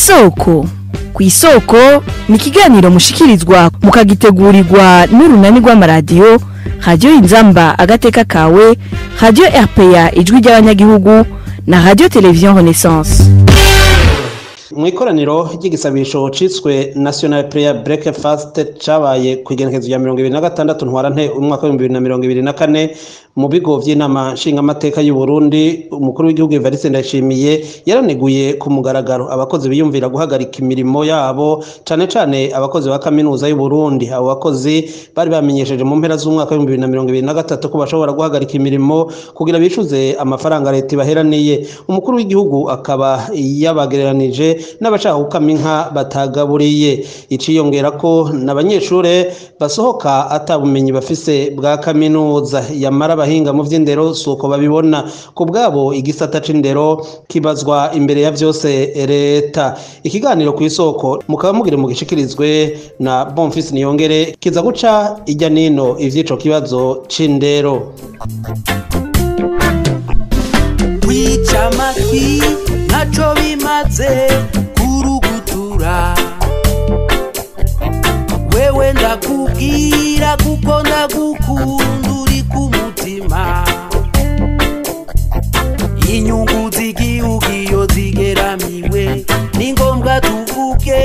Kw'isoko. Kw'isoko ni ikiganiro mushikirizwa mukagitegurirwa n'urunani rw'amaradiyo Radiyo Inzamba Agateka Kawe, Radiyo RPA Ijwi ry'Abanyagihugu na Radiyo Televiziyo Renaissance. Mu ikoraniro ry'igisabisho citswe National Prayer Breakfast cabaye ku igenekerezo rya 26 Ntwarante umwaka wa 2024 mu bigo vy'inama nshingamateka y'u Burundi, umukuru w'igihugu Evariste Ndayishimiye yaraneguye ku mugaragaro abakozi biyumvira guhagarika imirimo yabo, cane cane abakozi ba kaminuza y'u Burundi. Abo bakozi bari bamenyesheje mu mpera z'umwaka wa 2023 ko bashobora guhagarika imirimo kugira bishuze amafaranga leta ibaheraniye. Umukuru w'igihugu akaba yabagereranije n'abashaka gukama inka batagaburiye. Iciyongera ko n'abanyeshure basohoka atabumenyi bafise bwa kaminuza. Yamara abahinga mu vy'indero suko babibona. Ku bwabo, igisata c'indero kibazwa imbere ya vyose leta. Ikiganiro ku Isoko mukaba mugire mugishikirizwe na Bonfils Niyongere, kiza guca ijya nino ivy'ico kibazo c'indero. Kwica amatwi ntaco bimaze kurugutura, wewe ndakubwira kuko ndagukunda, uri ku mutima. Inyungu z'igihugu iyo zigeramiwe ni ngombwa tuvuge.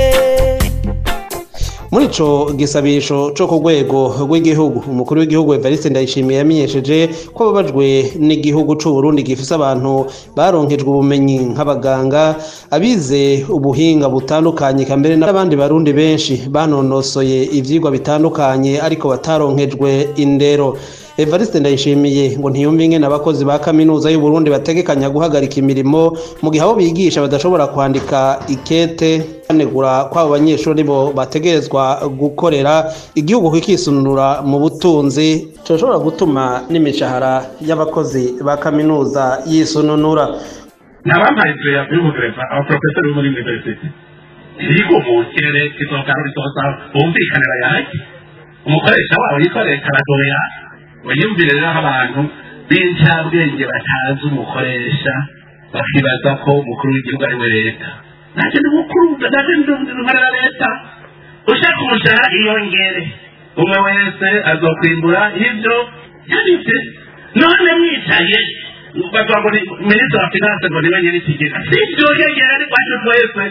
Muri ico gisabisho co ku rwego rw'igihugu, umukuru w'igihugu Evariste Ndayishimiye yamenyesheje ko ababajwe n'igihugu c'u Burundi gifise abantu baronkejwe ubumenyi nk'abaganga, abize ubuhinga butandukanye, eka mbere n'abandi barundi benshi banonosoye ivyigwa bitandukanye, ariko bataronkejwe indero. Evariste Ndayishimiye ngo ntiyumva ingene abakozi ba kaminuza y'u Burundi bategekanya guhagarika imirimo mu gihe abo bigisha badashobora kwandika ikete. Anegura kw'abo banyeshuri bo bategerezwa gukorera igihugu kikisununura mu butunzi, coshobora gutuma n'imishahara y'abakozi ba kaminuza yisununura. Nabampaye y'ubugreva abaprofeseri bo muri university ntibigumukire kizogaho rizoza bumvikane bayage umukoresha wabo yitwa leta aragoya. Wiyumvire rero aho abantu b'incabwenge batazi umukoresha, bakibaza ko umukuru w'igihugu ari we leta. Nanjye ndi mukuru, nanjye ndi nkorera leta. Ushaka umushahara iyongere, umwe wese azokwimbura ibyo yabitse. None mwicaye bavuga ngo ni minisitiri wa finance, ngo niwe nyiri ikigega. Sibyo, yegera ari kwacu twese.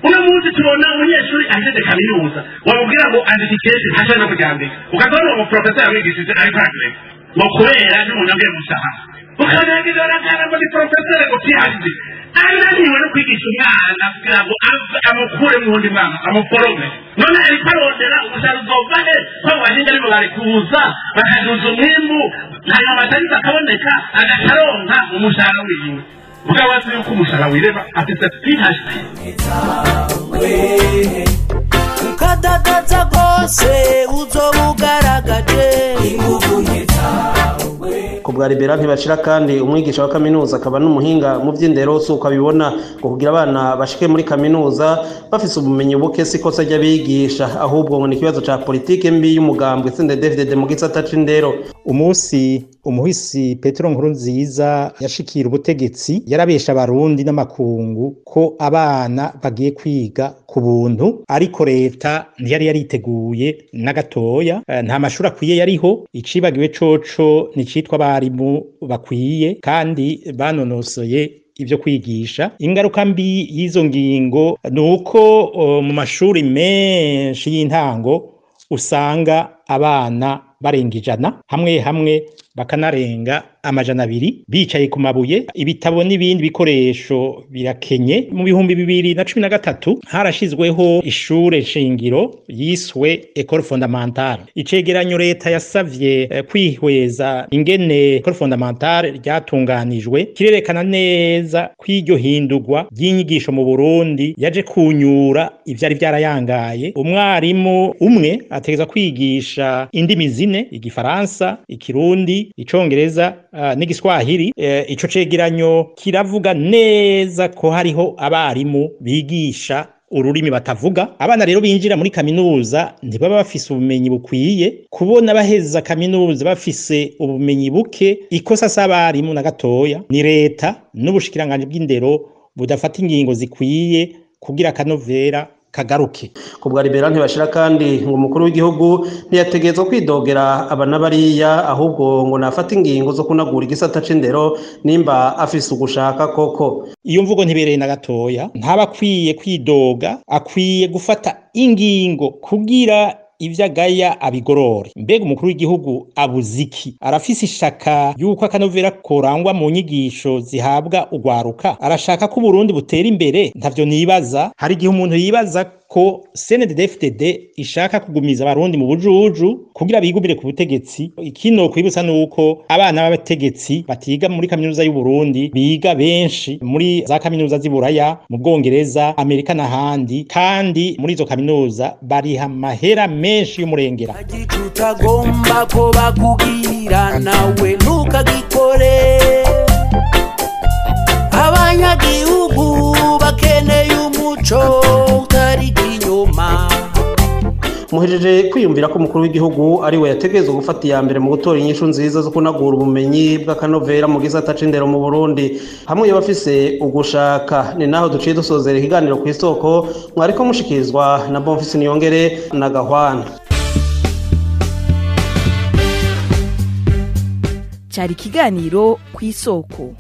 Uno munsi tubona umunyeshuri ahejeje kaminuza, wamubwira ngo andika ikete, ntashobora no kuryandika. Ukazabona uwo muprofeseri yamwigishije ariko arakureka ngo kubera n'umunyabwenge mushahara. Ukagerageza barakara ngo ni porofeseri, ngo PhD, ananiwe no kwigisha umwana kugira ngo amukure mu wundi mwana amuforome. None ariko arondera umushahara uzova he, ko abo bahinga aribo bari kuza bakaduza umwimbu, hanyuma amatagisi akaboneka, agaca aronka umushahara wiwe? Mugabo azi yuko umushahara wireba afise PhD. Ukadadaza rwose uzoba ugaragaje inguvu. Ku bwa Libera Ntibashira kandi, umwigisha wa kaminuza akaba n'umuhinga mu vy'indero, si uko abibona. Ngo kugira abana bashike muri kaminuza bafise ubumenyi buke si ikosa ry'abigisha, ahubwo ngo ni ikibazo ca politike mbi y'umugambwe CNDD-FDD mu gisata c'indero. Umunsi umuhisi Petero Nkurunziza yashikira ubutegetsi, yarabesha abarundi n'amakungu ko abana bagiye kwiga ku buntu, ariko leta ntiyari yariteguye na gatoya. Nta mashuri akwiye yariho. Icibagiwe coco nicitwa abarimu bakwiye kandi banonosoye ivyo kwigisha. Ingaruka mbi y'izo ngingo ni uko mu mashuri menshi y'intango usanga abana barenga 100, hamwe hamwe bakanarenga 200, bicaye ku mabuye. Ibitabo n'ibindi bikoresho birakenye. Mu 2013 harashizweho ishure shingiro yiswe Ecole Fondamentale. Icegeranyo leta yasavye kwihweza ingene Ecole Fondamentale ryatunganijwe kirerekana neza ko iryo hindurwa ry'inyigisho mu Burundi yaje kunyura ivyari vyarayangaye. Umwarimu umwe ategeza kwigisha indimi zine: igifaransa, ikirundi, icongereza n'igiswahili. Ico cegeranyo kiravuga neza ko hariho abarimu bigisha ururimi batavuga. Abana rero binjira muri kaminuza ntibaba bafise ubumenyi bukwiye. Kubona baheza kaminuza bafise ubumenyi buke, ikosa s'abarimu na gatoya, ni leta n'ubushikiranganje bw'indero budafata ingingo zikwiye. kugira akanovera kagaruke. Kubwa Libera ntibashira kandi ngo umukuru w'igihugu ntiyategerezwa kwidogera aba n'abariya, ahubwo ngo nafata ingingo zo kunagura igisata c'indero nimba afise ugushaka koko. Iyo mvugo ntibereye na gatoya, ntaba akwiye kwidoga, akwiye gufata ingingo kugira ivyo agaya abigorore. Mbega umukuru w'igihugu abuze iki? Arafise ishaka yuko akanovera korangwa mu nyigisho zihabwa ugwaruka? Arashaka ko Uburundi butera imbere? Ntavyo nibaza. Hari igihe umuntu yibaza ko CNDD-FDD ishaka kugumiza abarundi mu bujuju kugira bigumire ku butegetsi. Ikino kwibutsa nuko abana b'abategetsi batiga muri kaminuza y'u Burundi, biga benshi muri za kaminuza z'i Buraya, mu Bwongereza, Amerika n'ahandi, kandi muri izo kaminuza bariha amahera menshi y'umurengera. Agica utagomba ko bakubwira nawe ntukagikore. Abanyagihugu bakeneye umuco utari ikinyoma. Muhejeje kwiyumvira ko umukuru w'igihugu ari we yategerezwa gufata iya mbere mu gutora inyishu nziza zo kunagura ubumenyi bw'akanovera mu gisata c'indero mu Burundi, hamwe y'abafise ugushaka. Ni naho duciye dusozera ikiganiro ku isoko, mwariko mushikirizwa na Bonfils Niyongere na Gahwana. Cari ikiganiro ku isoko.